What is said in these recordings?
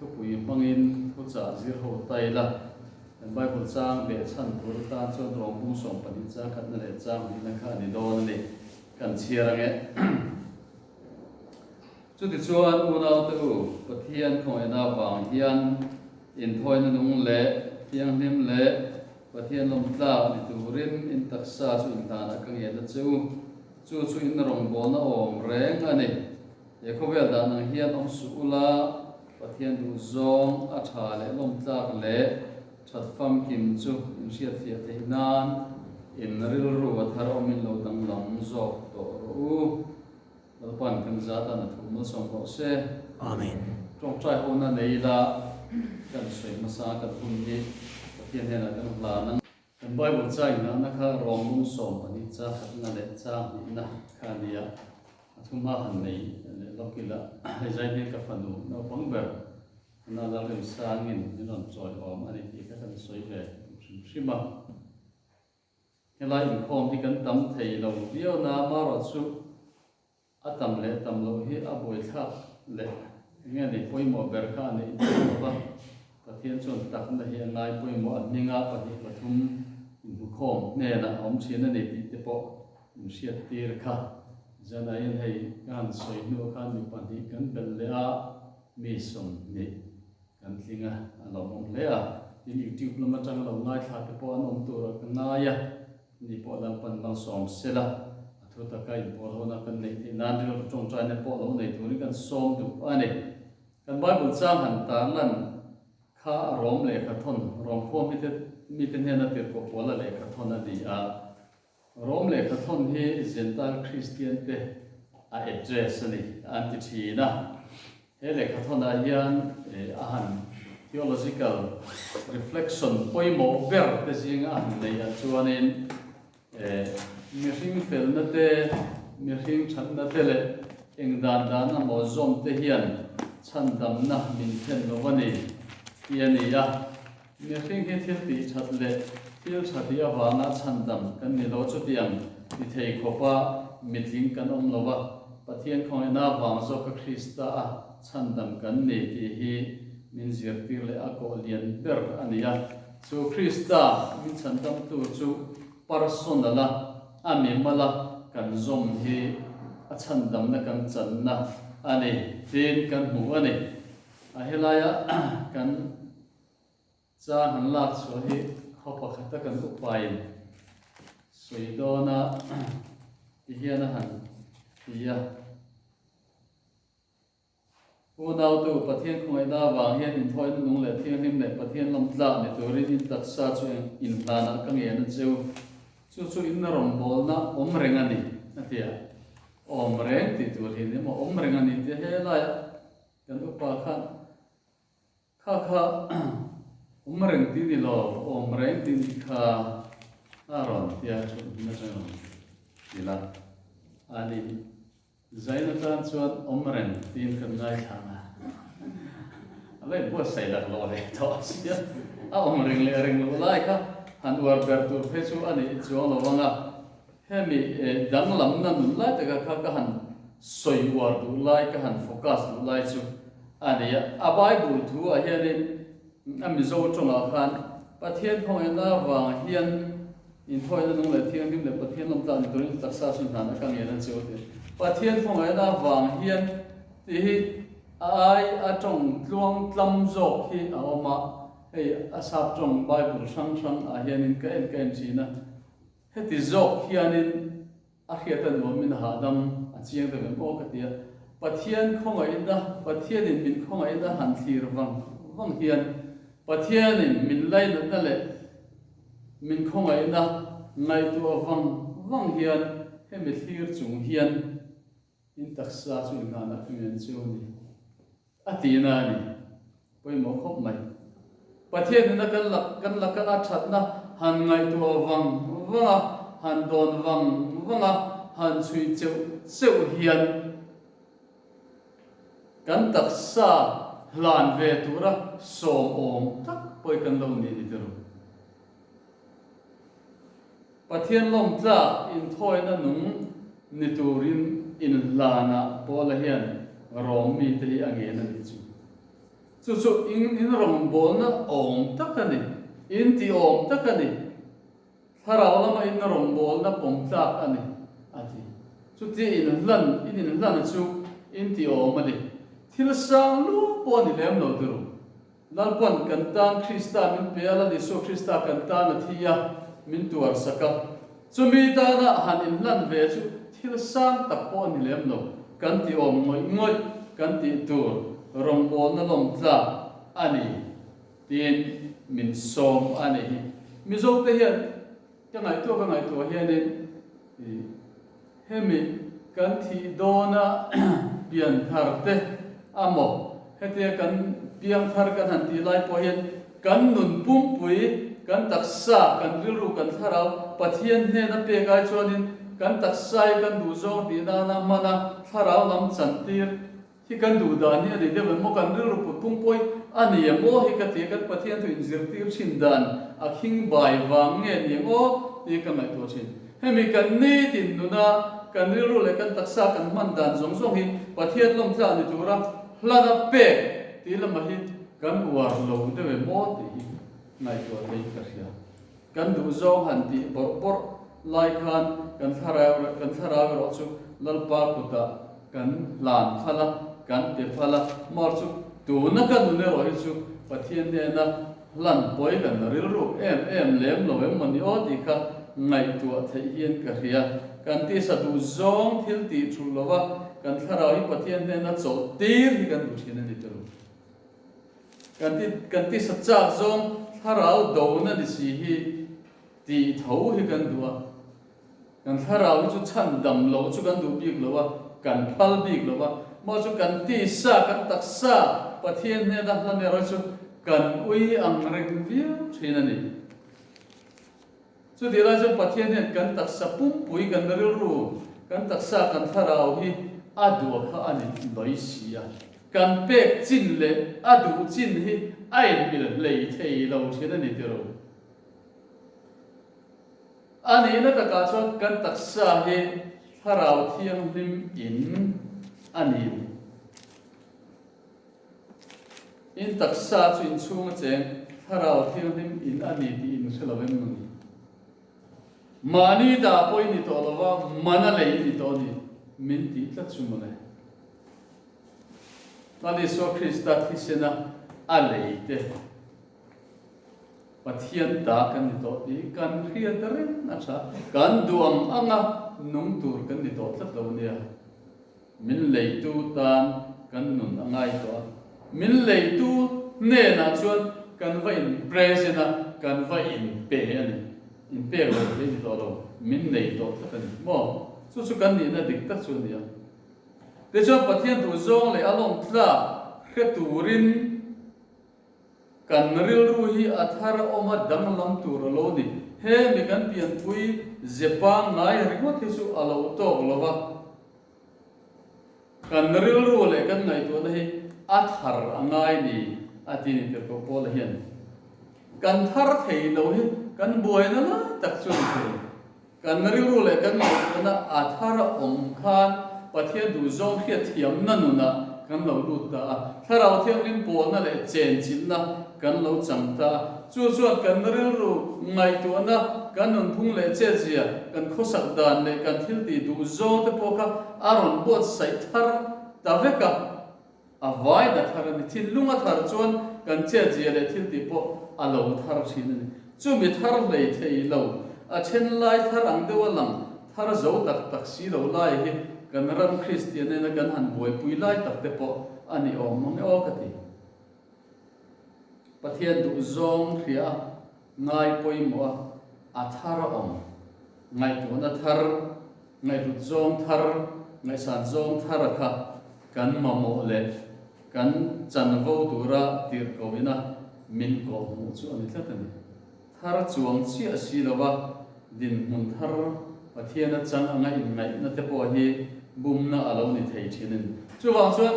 Thupui hmangin thuchah zir ho ta ila, kan Bible chang leh chhan tur atan chuan rawng 12 chang khatna leh chang hnihna kha a ni dawn a ni. Kan chhiar ang e. Chutichuan unaute u, Pathian khawngaihna avang hian inthawina nung leh thianghlim leh Pathian lawmtlak ni turin in taksa chu inhlanah ka ngen a che u. Chu chu in rawngbawlna awm reng a ni. He khawvel dan ang hian awm suh ula, Pathian duhzawng a tha leh lawmtlak leh that famkim chu in hriatfiah theih nan in rilru a thar awmin lo danglam zawk tawh rawh u. Lalpan kan zat a na thu malsawm rawh se. Amen. Tawngtai hona nei ila kan sawi hmasa kan hun hi Pathian hnenah kan hlan ang. Kan Bible chai nghahna kha rawng lung 12 cha khatna leh cha hnihna kha a ni a, a thu hma han nei leh lawk ila hei zai hian ka fanu naupang ber Hana Lalremsangin min rawn chawi awm a ni tih kha kan sawi ve hrim hrim a. Helai inkhawm hi kan tam thei lo viau na amaherawhchu A tam leh tam loh hi a buaithlak leh enge ni pawimawh ber kha a neih dawn lo va, Pathian chuan takna hi a ngai pawimawh a hminga pahnih pathum inhmukhawm hnenah a awm thin a ni tih te pawh in hriat tir kha. Zanah hian hei ka han sawi hnu khan mi pahnih kan belh leh a, mi 20 kan tling a, a lawmawm hle a. Tin YouTube lam atanga lo ngaithla te pawh an awm turah ka ngai a. Ni pawh Lalpan malsawm sela, a thu taka inpawl hona kan neih theih nan rilru tawngtaina pawh lo nei turin kan sawm duh a ni. Kan Bible chang han tarlan kha Rom lehkha thawn, Rom khua mite mite hnena tirhkoh Paula lehkha thawn a ni a. Rom lehkha thawn hi Gentile Kristian te a address a ni, an ti thin a. He lehkha thawnah hian a han theological reflection pawimawh ber te zinga a han neih ah chuanin mihring felna te, mihring thatna te leh eng dan dan emaw zawm te hian chhandamna min thlen lo a ni tih a ni a. Mihring hi thil tih that leh thil tha tih avanga chhandam kan ni lo chutiang ti thei khawpa mitling kan awm lo va, Pathian khawngaihna avang zawka Krista a chhandam kan ni tih hi min zirtir leh a kawh lian ber a ni a. Chu Krista min chhandamtu chu personal a, a mimala kan zawm hi a chhandamna kan channa a ni tiin kan hmu a ni. A helaia kan. Chang han lak chhuah hi khaw pakhata kan upain sawi dawn a ti hian a han ti a. Unautu, Pathian khawngaihna avang hian inthawina nung leh thianghlim leh Pathian lawmtlak ni turin in taksa chu inhlanah ka ngen a cheu. Chu chu in rawngbawlna awm reng a ni, a ti a. Awm reng tih tur hi ni maw? Awm reng a ni tih helaiah kan upa khan Kha kha awm reng ti ni lo, awm reng ti ni kha a rawn tia thu hmun atang rawn ti la. A ni, Zain atan chuan awm reng tiin kan ngaithla ang a. A lo inbuatsaih lak lo leh tawh a sia. A awm reng leh reng loh lai kha han uar ber tur phei chu a nih chuang lo vang a. Hemi danglamna nun lai taka kha ka han sawi uar duh lai, ka han focus duh lai chu a ni a. A Bible thu ah hianin a Mizo tawngah khan Pathian khawngaihna avang hian inthawina nung leh thianghlim leh Pathian lawmtlak ni turin taksa chu hnan a ka ngen a che u ti. Pathian khawngaihna avang hian tih hi a ai a tawng tluang tlam zawk hi a awm a. Hei a sap tawng Bible hrang hrang ah hianin ka en ka en thin a. Heti zawk hianin a hriat a nuamin a hahdam a chiang deuh em aw ka ti a. Pathian khawngaihna, Pathianin min khawngaihna han thlir vang vang hian Pathianin min lainatna leh min khawngaihna ngaihtuah vang vang hian hemi thlir chung hian in taksa chu inhlanah ka ngen chu a ni. A tihna a ni. Pawimawh khawp mai. Pathian ina kan lak kan laka a thatna han ngaihtuah vang vang a, han dawn vang vang a, han chhui cheuh cheuh hian kan taksa hlan ve tura sawm awm tak pawh kan lo ni ni tirh. Pathian lawmtlak inthawina nung ni turin inhlanah Paula hian Rom mite hi a ngen a nih chu. Chu chu in in rawngbawlna awm tak a ni, in ti awm tak a ni. Thlarau lama in rawngbawlna pawm tlak a ni, a ti. Chutia inhlan, in inhlana chu in ti awm a ni. Thil sang lu pawh a ni lem lo tiru. Lalpan kan tan Krista min pe a, Lal Isua Krista kan tan a thi a, min tuar sak a. Chumi tana han inhlan ve chu thil sang tak pawh a ni lem lo. Kan ti awm ngawih ngawih, kan tih tur rawngbawlna lawm tlak a ni tiin min sawm a ni hi. Mizote hian ka ngaihtuah ka ngaihtuah hianin ih hemi kan thih dawna pian thar te amaw hetia kan piang thar kan han tih lai pawh hian kan nun pumpui kan taksa kan rilru kan thlarau Pathian hnena pek ai chuanin kan taksa hi kan duhzawng tih nana hmana thlarau lam chantir Hi kan duh dan hi a ni deuh em maw? Kan rilru put pung pawi a ni em aw? Hi ka ti a, kan Pathian thu inzirtir thin dan a khing bai vang nge ni em aw? Tih ka ngaihtuah thin. Hemi kan nitin nuna kan rilru leh kan taksa kan hman dan zawng zawng hi Pathian lawmtla ni tura hlana pek tih lamah hi kan uar lo deuh em aw? Tih hi ngaihtuah theiin ka hria. Kan duh zawng han tih bawrh bawrh lai khan kan thlarau kan thlarau erawh chu Lalpa kutah kan hlan phal a, kan pe phal a, mar chu tuna ka nun erawh hi chu Pathian hnena hlan pawi kan rilruk em em lem lo em mawni aw tih kha ngaihtuah theih hian ka hria. Kan tisa duh zawng thil tih thulh lova kan thlarau hi Pathian hnena chawlh tir hi kan duh thin a ni tawh. Kan ti kan ti sa chak zawng thlarau dona ni si hi tih tho hi kan duh a, kan thlarau hi chu chhan dam loh chu kan duh bik lo a, kan phal bik lo a, mah chu kan ti sa kan taksa Pathian hnena hlan erawh chu kan ui ang reng viau thin a ni. Chutih lai chuan Pathian hian kan taksa pumpui, kan rilru, kan taksa, kan thlarau hi a duah kha a ni mai si a. Kan pek chin leh a duh chin hi a inmil hlei thei lo thin a ni tiro. A nihna takah chuan kan taksa hi thlarau thianghlim in a ni. In taksa chu inchhung a cheng thlarau thianghlim in a ni tih in hre lo em maw ni? Mahni dah pawh i ni tawh lo va, mana lei i ni tawh a ni min tih tlat chu mawle. Lal Isua Krista thisena a lei te Pathian ta kan ni tawh tih kan hriat reng a tha. Kan duh ang anga nung tur kan ni tawh tlat lo nia. Min leitu tan kan nun a ngai tawh a, min leitu hnenah chuan kan va in present a, kan va in pe a ni. In pek lo thei ni tawh lo, min nei tawh tlat a ni maw? Chu chu kan nihna dik tak chu a ni a. Tichuan Pathian duhzawng leh a lawmtlak hre turin, Kan rilru hi a thar awm a danglam tur a lo ni. He mi kan pianpui ze pangngai ringawt hi chu a lo tawk lo va. Kan rilru leh kan ngaihtuahna hi a thar a ngai ni a ti ni tirhkoh Paula hian. Kan thar thei lo hi kan buaina lai tak chu a ni thei. Kan rilru leh kan ngaihtuahna a thar a awm khan Pathian duhzawng hriatthiamna nunah kan lo lut ta a, Thlarau Thianghlim pawlna leh chenchilhna kan lo chang ta a. Chu chuan kan rilru ngaihtuahna, kan nunphung leh chetzia, kan khawsak dan leh kan thiltih duhzawng te pawh kha a rawn buatsaih thar ta vek a. A vai na thar a ni. Thinlung a thar chuan kan chetzia leh thil tih pawh a lo thar thin a ni. Chumi thar hlei thei lo, a then lai thar ang deuh a lang thar zo tak tak si lo lai hi kan ram Kristian nena kan han buaipui lai tak te pawh a ni awm mang e aw ka ti. Pathian duhzawng hria a, ngai pawimawh a, a thar a awm. Ngaihtuahna thar, ngaihhlut zawng thar, ngaihsan zawng thar a kha kan mamawh leh kan chanvo tura tirhkoh ina min kawhhmuh chu a ni tlat a ni. Thar chuang chiah si lova dinhmun thar Pathiana chang anga inngaihna te pawh hi bumna a lo ni thei thin a ni. Chuvang chuan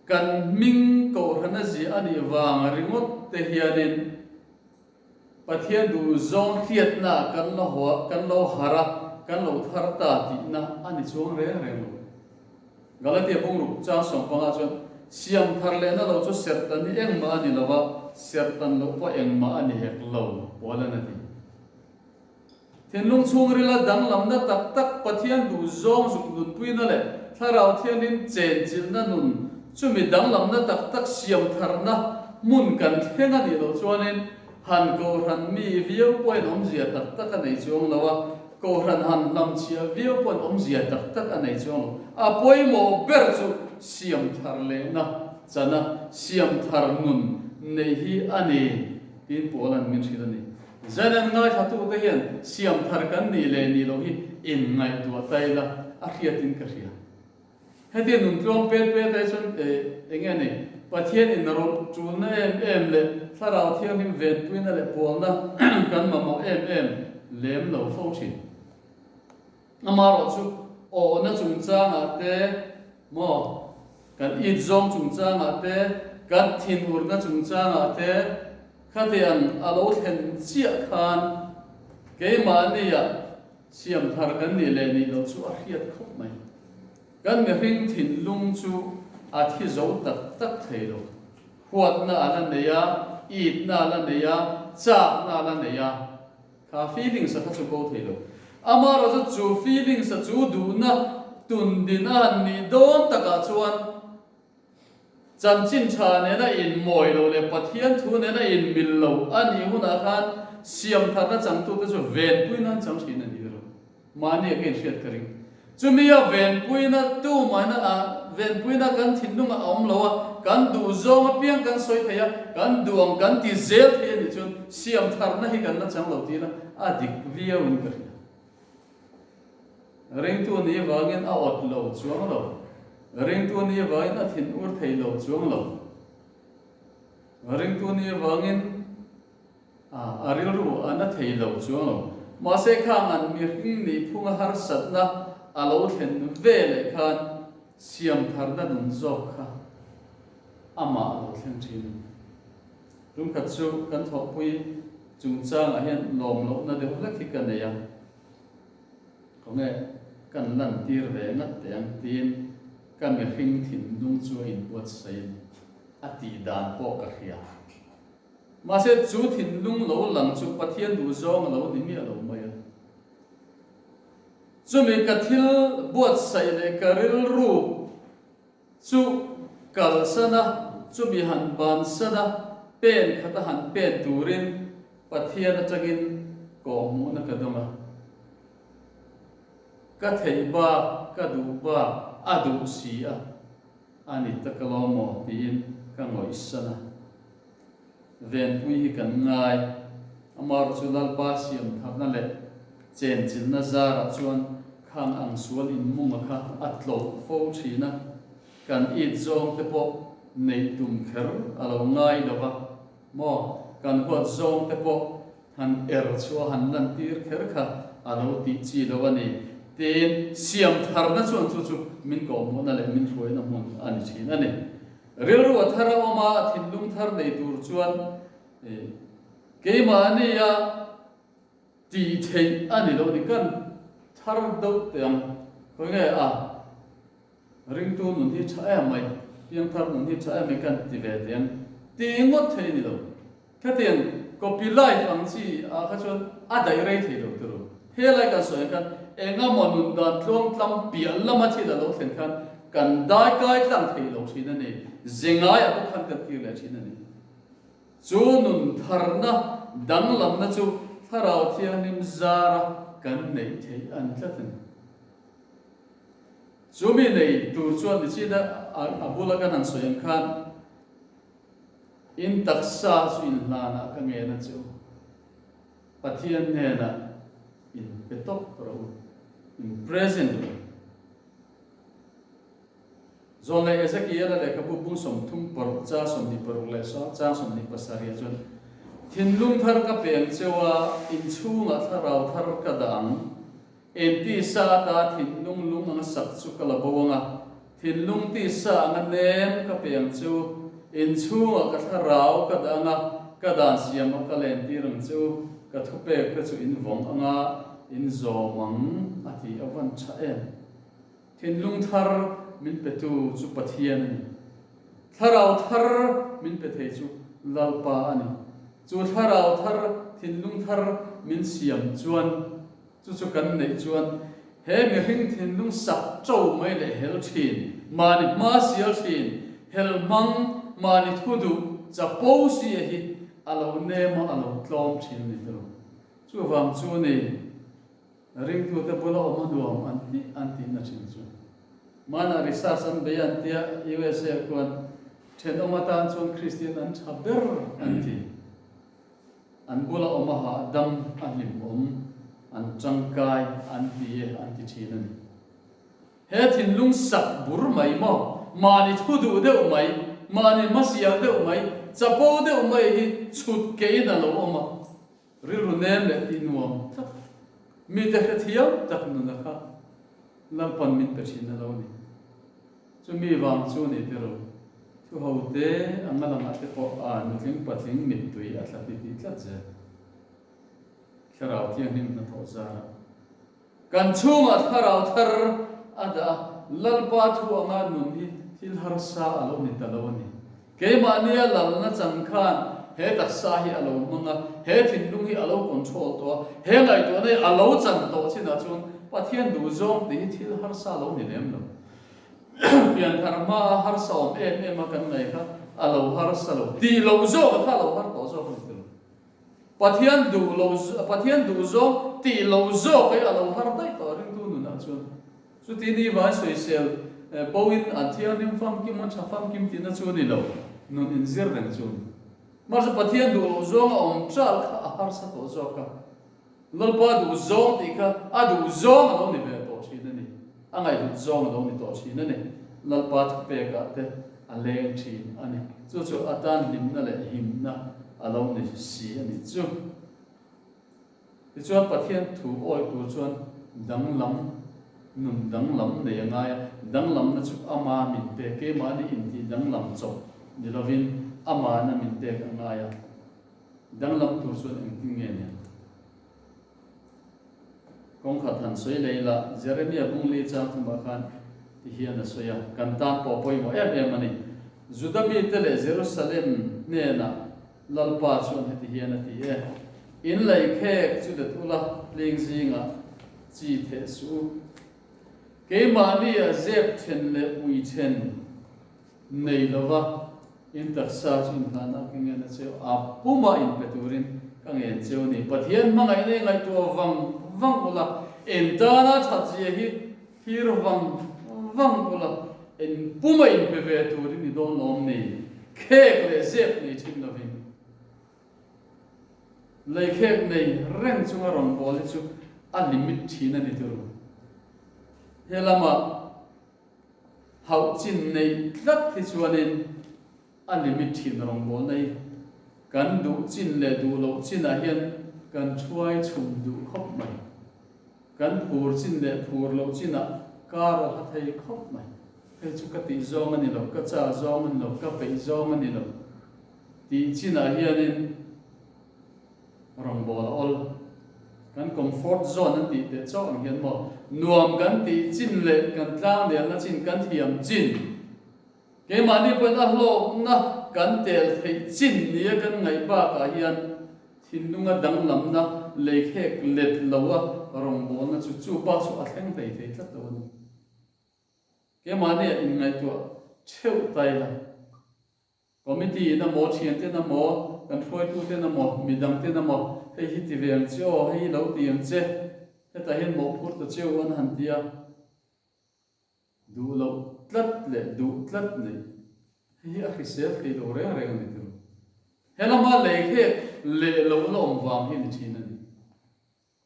kan hming kohhrana ziah a nih vang ringawt te hianin, Pathian duh zawng hriatna kan la haw kan lo harh a, kan lo thar ta tihna a ni chuang reng reng lo. Galatia bungruk chang sawmpangah chuan. Siam thar lehna lo chu serhtan hi engmah a ni lo a, serhtan loh pawh engmah a ni hek lo, Paula'n a ti. Thinlung chhungrila danglamna tak tak Pathian duh zawng zuk nunpuina leh Thlarau Thianghlim chenchilhna nun chumi danglamna tak tak siam tharna hmun kan thleng a nih loh chuanin han kohhran mi viau pawhin awmzia tak tak a nei chuang lo a, kohhran han hlamchhiah viau pawhin awmzia tak tak a nei chuang lo. A pawimawh ber chu siam thar lehna chana siam thar nun neih hi a ni tiin Paula'n min hrilh a ni. Zanen ngaithlatute hian siam thar kan nih leh nih loh hi inngaihtuah ta ila a hriatin ka hria. Hetia nun tluang pet pet ai chuan eng nge ni, Pathian inrawlh tulna em em leh Thlarau Thianghlim venpuina leh pualna kan mamawh em em lem lo fo thin. Amaherawhchu awhna chungchangah te maw, kan it zawng chungchangah te, kan thinurna chungchangah te khatiang a lo thlen chiah khan keimahnia siam thar kan nih leh nih loh chu a hriat khawp mai. Kan mihring thinlung chu a thi zo tak tak thei lo. Huatna a la nei a, itna a la nei a, chakna a la nei a. Kha feelings a kha chu bo thei lo. Amaherawhchu chu feelings a chu duhna tun din a han nih dawn takah chuan chanchin tha nena inmawi lo leh Pathian thu nena inmil lo a nih hunah khan siamtharna changtute chu venpui nan chang thin a ni ro. Mahni a ka inhriat ka ring. Chumi a venpuina tu mahna a venpuina kan thinlung a awm lo a, kan duh zawng apiang kan sawi thei a, kan duh ang kan ti zel thei a nih chuan siam tharna hi kan la chang lo tih ila a dik viau in ka hria. Ringtu ni vangin a awt lo chuang lo. Ringtu ni vangin a thin ur thei lo chuang lo. Ringtu ni vangin A rilru a na thei lo chuang lo. Mahse khang an mihring nih phunga harsatna a lo thlen ve leh khan siam tharna nun zawk kha amah a lo thleng thin a ni. Tumkhat chu kan thawhpui chungchangah hian lawm lohna deuh hlek hi ka nei a, khawnge kan lantir ve ngat teh ang tiin ka mihring thinlung chu a inbuatsaih a ni. A tih dan pawh ka hria. Mahse, chu thinlung lo lang chu Pathian duhzawng a lo ni miah lo mai a. Chumi ka thil buatsaih leh ka rilru chu kalsan a, chumi han bansan a, pen khata han pen turin Pathian atangin kawhhmuhna ka dawng a. Ka theih bak, ka duh bak a duh si a. A ni tak alo maw tiin ka ngawihsan a. Venpui hi kan ngai. Amaherawh chu Lalpa siam tharna leh chenchilhna zarah chuan khang ang sual inmunga kha a tlawh fo thin a, kan it zawng te pawh neih tum kher a lo ngai lo va maw, kan huat zawng te pawh Han er chu a han lantir kher kha a lo tih chi lo a ni. Tin, siam tharna chuan chu chu min kawhhmuhna leh min hruaina hmun a ni thin a ni. Rilru a thar a awm a, thinlung thar nei tur chuan keimahnia tih theih a ni lo ni. Kan thar deuh teh ang, khawi nge a ringtu nun hi tha em mai, piangthar nun hi tha em mai kan ti ve teh ang tih ngawt thei a ni lo. Khatiang copy life ang chi ah kha chuan a daih rei thei lo turu. He lai kan sawi ang khan engemaw nun dan tluang tlang piah lama thil a lo thlen khan kan dai kai tlang thei lo thin a ni. Ze ngai ah bawk khan kan kir leh thin a ni. Chu nun tharna danglamna chu Thlarau Thianghlim zara kan neih theih a ni tlat a ni. Chu mi nei tur chuan nichina a bula kan han sawi ang khan, In taksa chu in hlanah ka ngen a che u. Pathian hnenah in pe tawp rawh u, in present rawh u. Zawlnei Ezekiel-a lehkhabu bung 36 chang 26 leh chang 27 chuan, Thinlung thar ka pe ang cheu a, in chhungah thlarau thar ka dah ang. En tisa ata thinlung lung anga sak chu ka la bo ang a, thinlung tisa anga nem ka pe ang chu, inchhungah ka thlarau ka dah ang a, ka dan siamah ka lentir ang chu, ka thupek te chu in vawng ang a, in zawm ang, a ti a van tha em. Thinlung thar min petu chu Pathian a ni. Thlarau thar min pe thei chu Lalpa a ni. Chu thlarau thar, thinlung thar min siam chuan, chu chu kan neih chuan he mihring thinlung sak to mai leh hel thin, mahni hma sial thin, hel hmang, mahni thu duh chapo si a hi a lo nem a, a lo tlawm thin a ni tawh. Chuvang chu ni. Ringtute bula awm a nuam an tih an tihna thin chu. Hmanah research an bei an tia USA khuan thenawm atan chuan Kristian an tha ber an ti. An bula awm a hahdam a hlimawm an tangkai an ti e an ti thin a ni. He thinlung sak bur mai maw, mahni thu duh deuh mai, mahni hmasial deuh mai, chapo deuh mai hi chhut kein a lo awm a. Rilru nem leh tih nuam tlat mite hrethiam tak nuna kha Lalpan min pe thin a lo ni. Chumi vang chu ni tiro, thu ho te anga langah te pawh a nutling patling mittui a tla ti tih tlat zel. Thlarau Thianghlim hnathawh zarah Kan chhungah thlarau thar a dah a, Lalpa thu anga nun hi thil harsa a lo ni ta lo a ni. Keimahnia lalna chan khan he taksa hi a lo hmang a, he thinlung hi a lo control tawh a, he ngaihtuahna hi a lo chan tawh chinah chuan Pathian duhzawng tih hi thil harsa a lo ni lem lo. Pianthar hmaa harsa awm em em a kan ngaih kha a lo harsa lo, tih loh zawk kha a lo har tawh zawk a ni ta lo. Pathian duh lo Pathian duh zawng tih lo zawk hi a lo har daih tawh ringtu nunah chuan. Chuti ni vai sawisel bo in an thianghlim famkim an tha famkim tihna chu a ni lo, nun inzir reng chu a ni. Mahse Pathian duh loh zawng a awm chal kha a harsa tawh zawk a, Lalpa duh zawng tih kha a duh zawng a lo ni ve tawh thin a ni, a ngaihhlut zawng a lo ni tawh thin a ni. Lalpa thupekah te a leng thin a ni. Chu chu a tan hlimna leh himna a lo ni si a ni chu. Tichuan Pathian thu awi tur chuan danglam, nun danglam nei a ngai a, danglamna chu ama min pek, keimahni intih danglam chawp ni lovin amahna min pek a ngai a. Danglam tur chuan engtin nge ni ang? Kawngkhat han sawi leh ila, Jeremia bungli chang thumah khan ti hian a sawi a, kan tan pawh pawimawh em em a ni. Juda mite leh Jerusalem hnenah Lalpa chuan heti hian a ti e, In lei khek chu let ula, tling zingah chi theh suh u. Keimahni a zep then leh ui then nei lova in taksa chu inhlanah ka ngen a cheu, a puma inpe turin ka ngen cheu a ni. Pathian hmangaihna i ngaihtuah vang vang ula, in tana that zia hi thlir vang vang ula, in puma inpe ve turin i dawn lawm ni? Khek leh zep nei thin lovin. Lei khek nei reng chunga rawn bawl hi chu a limit thin a ni turu. He lamah Hauh chin neih tlat hi chuanin a limit thin rawngbawlna hi kan duh chin leh duh loh chinah hian kan thuai chhum duh khawp mai. Kan phur chin leh phur loh chinah kar a hla thei khawp mai. Hei chu ka tih zawng a ni lo, ka cha zawng a ni lo, ka peih zawng a ni lo tih chinah hianin Rawngbâwl a awl. Kan comfort zone an tih teh chauh ang hian maw, nuam kan tih chin leh kan tlangnelna chin, kan thiam chin, keimahni pawhin a hlawkna kan tel theih chin nia kan ngaih bakah hian thinlunga danglamna leikhek let loa rawngbâwlna chu chu bak chu a thleng hlei thei tlat lo a ni. Keimahnia inngaihtuah theuh ta ila. Committee in amaw, thianten amaw, kan hruaituten amaw, midangten amaw, hei hi ti ve ang che aw, hei hi lo ti ang che, hetah hian mawhphur ta cheu an han ti a, duh loh tlat leh duh tlat neih, hei hi a hrisel thei lo reng reng a ni tilo. He lama lei khek leh loh la awm vang hi a ni thin a ni.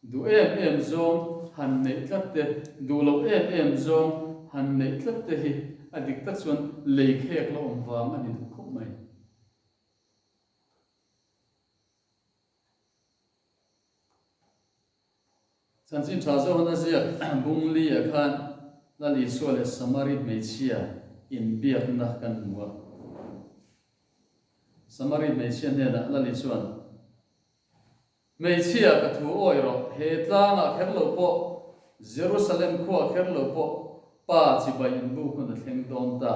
Duh em em zawng han neih tlat te, duh loh em em zawng han neih tlat te hi a dik tak chuan lei khek la awm vang a ni duh khawp mai. Chanchin tha zawhna ziak Bungli-ah khan Lal Isua leh Samari hmeichhia inbiakna kan hmu a. Samari hmeichhia hnenah Lal Isua'n, Hmeichhia ka thu awi rawh, he tlangah kher lo pawh, Jerusalem khuaah kher lo pawh Pa chibai inbu hun a thleng dawn ta.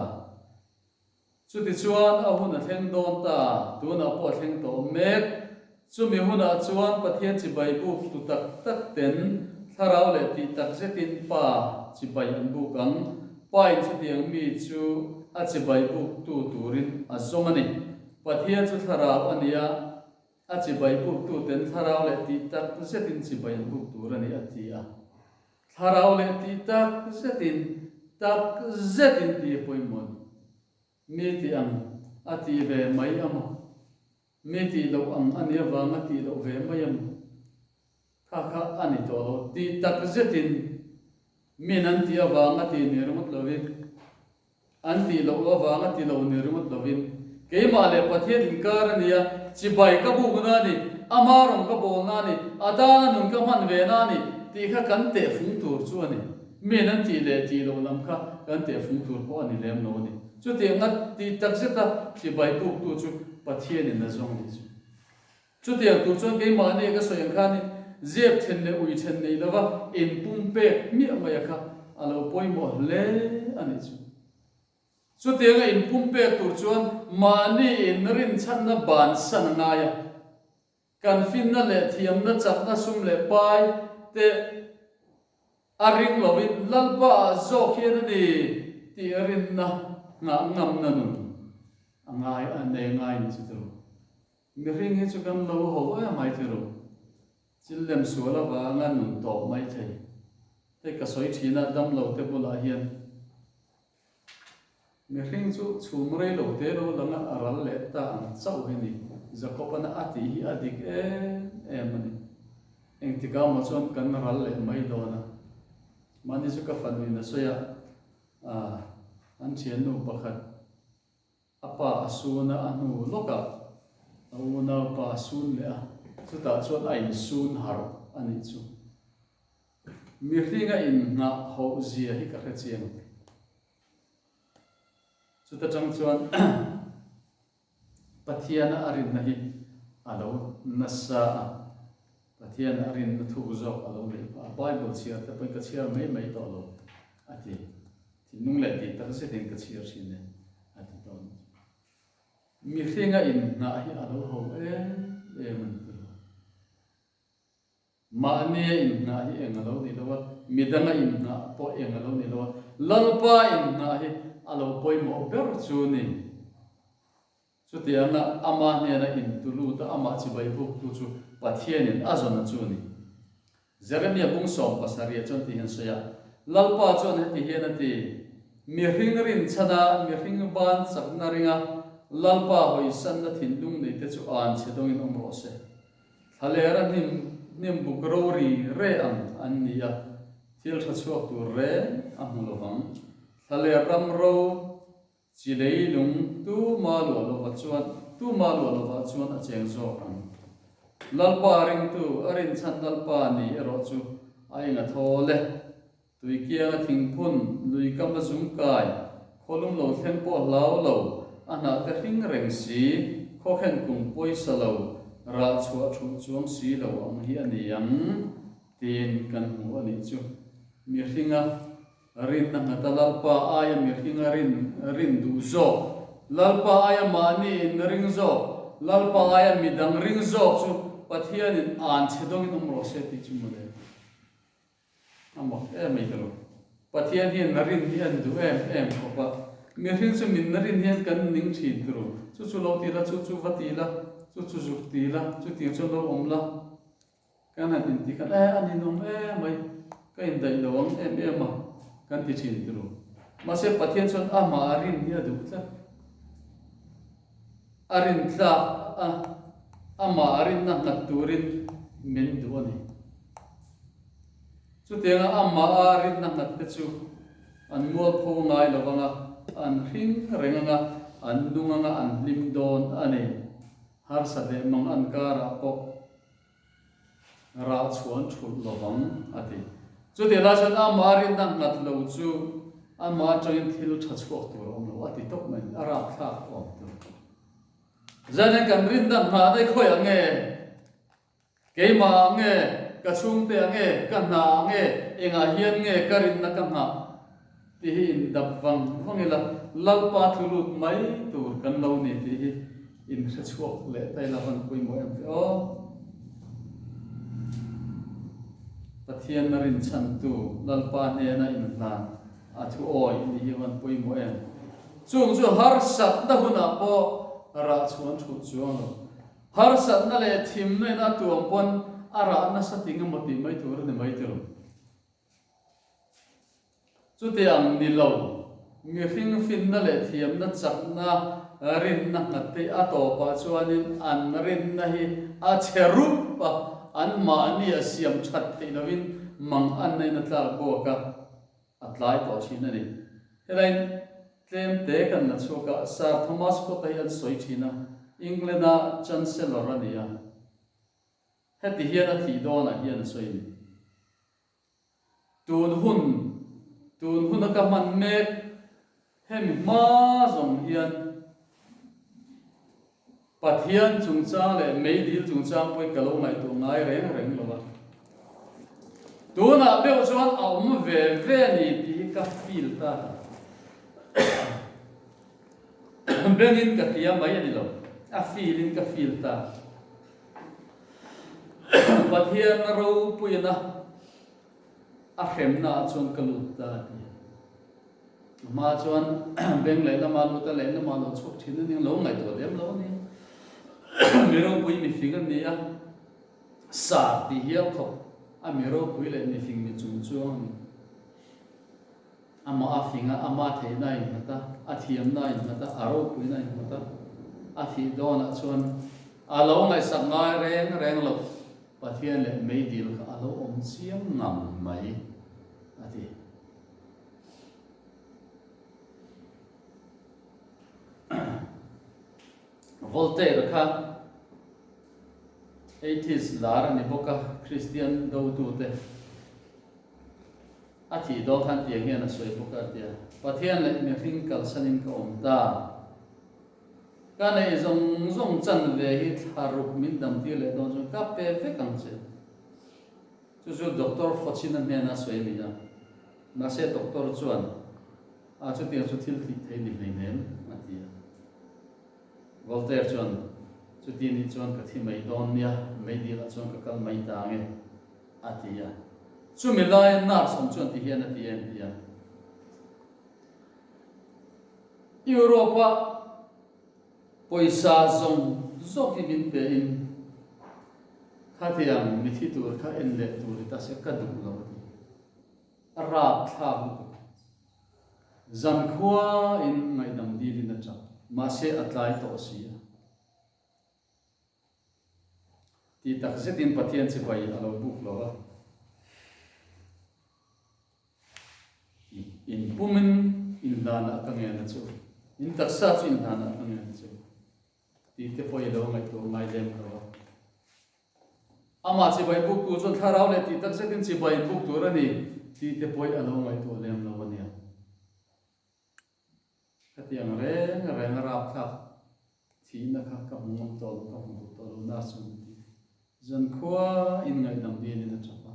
Chutichuan a hun a thleng dawn ta, tunah pawh a thleng tawh mek. Chumi hunah chuan Pathian chibai buk tu tak tak ten thlarau leh tih tak zetin Pa chibai an buk ang. Pa in chutiang mi chu a chibai buk tu turin a zawng a ni. Pathian chu thlarau a ni a, a chibai buk tu ten thlarau leh tih tak zetin chibai an buk tur a ni a ti a. Thlarau leh tih tak zetin, tak zetin tih a pawimawh a ni. Mi tih ang a tih ve mai a maw? Mi tih loh ang a nih avang a tih loh ve mai a maw? Kha kha a ni tawh lo. Tih tak zetin min an tih avang a tih ni ringawt lovin, An tih loh avanga ti lo ni ringawt lovin, keimah leh Pathian inkar a nia, chibai ka bukna a ni, ama rawng ka bawlna a ni, a tana nun ka hman vena a ni tih kha kan tehfung tur chu a ni. Miin an tih leh tih loh lam kha kan tehfung tur pawh a ni lem lo a ni. Chutianga tih takzeta chibai buktu chu Pathianin a zawng a nih chu. Chutiang tur chuan keimahni ka sawi ang khanin zep then leh ui then nei lova inpumpek hmiah mai a kha a lo pawimawh hle a nih chu. Chutianga inpumpek tur chuan mahni inrinchhanna bansan a ngai a, kan finna leh thiamna chakna sum leh pai te a ring lovin Lalpa ah zawk hian a ni tih rinna nghah ngamna nun a ngai a nei ngai ni chu tiro. Mihring hi chu kan lo ho em mai thil u. Chil lem sual avanga nun tawp mai thei. Hei ka sawi thin a, damlo te bulah hian mihring chu chhum rei lo te lo lang a, a ral leh ta ang chauh hi ni. Jakob-ana a tih hi a dik em em a ni. Engtikah maw chuan kan ral leh mai dawn a. Mahni chu ka fanuin a sawi a, an thiannu pakhat A pa a sun a, a hnu lawkah a unau pa a sun leh a, chutah chuan a insun harh a nih chu. Mihring a inngah hoh zia hi ka hre chiang. Chuta tang chuan Pathiana a rinna hi a lo nasa a, Pathian a rinna thuk zawk a lo neih phah a, Bible chhiar te pawhin ka chhiar mai mai tawh lo a ti. Thinlung leh tih tak zetin ka chhiar thin e a ti tawh a ni. Mihringa inhnah hi a lo ho em em a ni tilo. Mahnia inhnah hi eng a lo ni lo a, midanga inhnah pawh eng a lo ni lo a, Lalpa inhnah hi a lo pawimawh ber chu ni. Chutianga ama hnena intulut a, amah chibai buktu chu Pathianin a zawn chu a ni. Jeremia bung 70 chuan ti hian sawi a, Lalpa chuan heti hian a ti, Mihring rinchhana mihring ban chakna ringa Lalpa hawisanna thinlung neite chu an chhe dawngin awm rawh se. Thlalera hnim hnim buk ro ri re ang an ni a, thil tha chhuak tur reng a hmu lovang. Thlaler ram ro Chi leilung tuma luah lova chuan tuma luah lovah chuan a cheng zawk ang. Lalpa ringtu a rinchhan Lalpa ni erawh chu a eng a thawl e. Tui kianga thingphun, lui kam a zung kai, khawlum lo thleng pawh hlau lo, a hnah te hring reng si, khawkhen kum pawisa lo, rah chhuah thuh chuang si lo ang hi a ni ang, tiin kan hmu a nih chu. Mihringa Rinna nghata Lalpa aia mihringa rin rin duh zawk, Lalpa aia mahni in ring zawk, Lalpa aia midang ring zawk chu Pathianin an chhe dawngin awm rawh se tih chu mawle. A mak em mai tawh lo. Pathian hian rin hi an duh em em khawp a, mihring chu min rin hian kan ning thin turu. Chu chu lo ti la, chu chu va ti la, chu chu zuk ti la, chutiang chuan lo awm la. Kan han inti khan e a ninawm em mai, ka indaih lo ang em em a kan ti thin turu. Mahse Pathian chuan amah a rin hi a duh tlat. A rin tlak a, amah a rinna nghat turin min duh a ni. Chutianga amah a rinna nghat te chu an mualpho ngai lo vang a, an hring reng ang a, an nung ang a, an hlim dawn a ni. Harsa leh mang an karah pawh Rah chuan thulh lovang, a ti. Chutih lai chuan amah rinna nghat lo chu amah atangin thil tha chhuak tur a awm lo, a ti tawp mai, a rapthlak awm tur. Zanin kan rinna nghah daih khawiah nge? Keimah ah nge? Ka chhungte ah nge? Ka hna ah nge? Engah hian nge ka rinna ka nghah? Tih hi indap vang vang ila. Lalpa tlu lut mai tur kan lo ni tih hi in hre chhuak leh ta ila van pawimawh em ve aw. Pathian a rinchhantu Lalpa hnena inhlan a thu awi ni hi van pawimawh em. Chung chu harsatna hunah pawh rah chhuan thut chuang lo. Harsatna leh thimna in a tuam pawn a rah nasa ting emaw tih mai tur a ni mai tilo. Chutiang ni lo, mihring finna leh thiamna chakna rinna nghat te a tawpah chuanin an rinna hi a chhe rup a, anmahni a siam that theih lovin mang anna in a tlak buak a, a tlai tawh thin a ni. Helaiin tlem te kan la chhuak a, Sir Thomas Scott-a hi an sawi thin a, England-a Chancellor a ni a, heti hian a thih dawnah hian a sawi a ni. Tun hun, tun huna ka hman mek hemi hma zawng hian Pathian chungchang leh meidil chungchang pawhin ka lo ngaihtuah ngai reng reng lo a. Tunah deuh chuan a awm ve ve a ni tih hi ka feel ta. Bengin ka hria mai a ni lo, a feel in ka feel ta. Pathian ropuina a hremna ah chuan ka lut ta a ti. A hma chuan beng lehlam ah lut a, lehlam ah lo chhuak thin a nia, lo ngaihtuah lem lo a nia. Mi ropui mi fing a ni a, sar tih hial khawp a mi ropui leh mi fing mi chung chuang a ni. Amah a fing a, ama theihna a innghat a, a thiamna a innghat a, a ropuina a innghat a. A thih dawnah chuan a lo ngaihsak ngai reng reng lo, Pathian leh meidil kha a lo awm chiang ngang mai, a ti. Voltaire kha atheist lar a ni bawk a, Kristian dotute. A thih dawn khan tiang hian a sawi bawk a tia, Pathian leh mihring kalsanin ka awm ta. Ka neih zawng zawng chan ve hi thla ruk min damtir leh dawn chuan ka pe vek ang che. Chu chu Doctor Fauci-na hnena sawi a ni a. Mahse Doctor chuan, A chutiang chu thil thih thei ni hleinem, a ti a. Voltaire chuan, Chuti nih chuan ka thi mai dawn nia, meidil ah chuan ka kal mai ta ange. A ti a. Chumi laia nurse awm chuan ti hian a ti em ti a. Europe-a pawisa zawng zawng hi min pe in khatiang mithi tur kha en leh tur i ta se ka duh lo a ti. A rapthlak lutuk. Zankhua in ngaihdam dilin a tap. Mahse a tlai tawh si a. Tih tak zetin Pathian chibai a lo buk lo a. In pumin inhlanah ka ngen a chu. In taksa chu inhlanah ka ngen a chu. Tih te pawh i lo ngaihtuah ngai lem lo a. Amah chibai buktu chuan thlarau leh tih tak zetin chibai buk tur a ni tih te pawh i a lo ngaihtuah lem lo a nia. Khatiang reng reng a rapthlak thihna kha ka hmu ngam tawh lo, ka hmu duh tawh lo na chu an ti. Zankhua in ngaihdam dilin a tap a,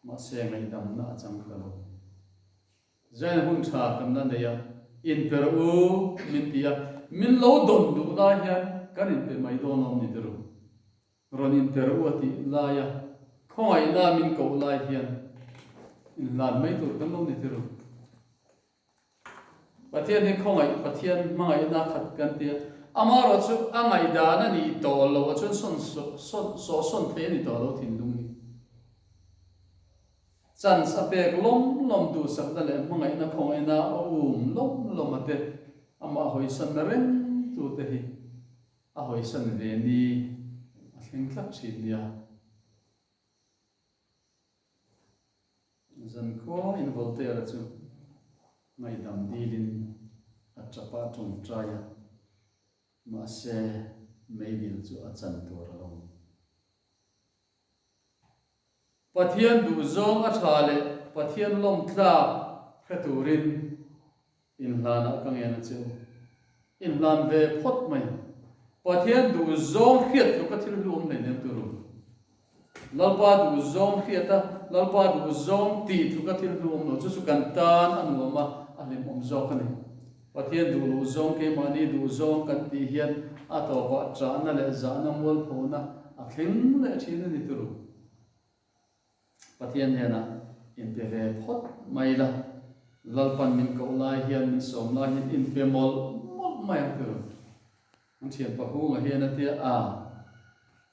mahse ngaihdamna a chang ka lo. Zaina hun tha kan la nei a, inper u min ti a, min lo dawn duh lai hian kan inpe mai dawn awm ni tirh. Rawn inper u a tih laia khawngaihna min koh lai hian inhlan mai tur kan lo ni tirh. Pathian hi khawngaih Pathian hmangaihna khat kan ti a, amaherawh chu a ngaihdan a nih tawh lo a chuan sawn sawn sawh sawn thei a ni tawh lo thinlung hi. Chance a pek lawm lawm duhsakna leh hmangaihna khawngaihna a um lawm lawm a te amah hawisanna reng tu te hi a hawisan ve ni a thleng tlat thin nia. Zankhua in Voltaire-a chu ngaihdam dilin a tap a tawngtai a, mahse meidil chu a chan tur a lo ni. Pathian duhzawng a tha leh Pathian lawmtlak hre turin Inhlanah ka ngen a che u. Inhlan ve phawt mai. Pathian duh zawng hriat tluk a thil hlu awm hleinem tur u. Lalpa duh zawng hriat a, Lalpa duh zawng tih tluk a thil hlu awm lo chu chu kan tan a nuam a, a hlimawm zawk a ni. Pathian duh loh zawng, keimahni duh zawng kan tih hian a tawpah ṭahna leh zahna mualphona a thleng leh ṭhin a ni turu. Pathian hnenah inpe ve phawt mai la, Lalpan min koh lai hian, min sawm lai hian inpe mawlh mawlh mai ang turu. An thian pahunga hian a tia a,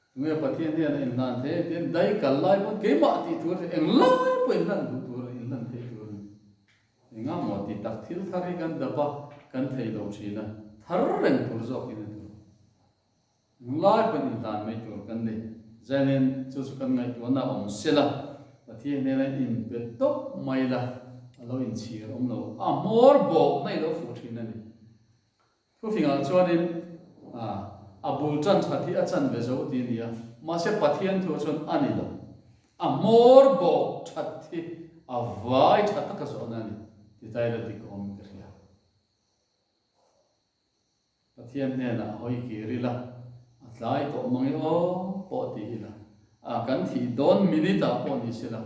tunge Pathian hian a inhlan thei ang tiin dai kal lai pawn keimah tih tur hi eng lai pawh inhlan duh tur a inhlan thei tur a ni. Enga maw ti tak thil thar hi kan dap a, kan thei lo thin a, thar reng tur zawkin a tur. Eng lai pawn inhlan mai tur kan ni. Zanin chu chu kan ngaihtuahna a awm sela, Pathian hnena inpe tawp mai la, a lo inchhir awm lo, a hmawr bawkna i lo fuh thin a ni. Thufingah chuanin a bul tan that hi a chan ve zo ti a ni a, mahse Pathian thu chuan a ni lo. A hmawr bawk that hi a vai tha taka zawhna a ni ti ta ila dik awm ka hria. Pathian hnenah hawi kir ila, a tlai tawh mang e aw pawh ti ila, a kan thih dawn minute ah pawh ni sela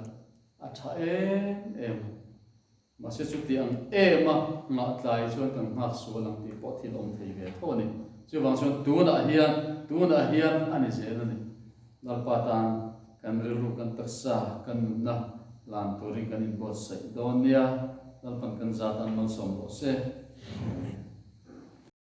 a tha em em. Mahse chuti ang em a nghahtlai chuan kan nghak sual ang tih pawh thil awm thei ve tho a ni. Chuvang chuan tunah hian, tunah hian a ni zel a ni. Lalpa tan kan rilru, kan taksa, kan nunna hlan turin kan inbuatsaih dawn nia. Lalpan kan zat an malsawm rawh se.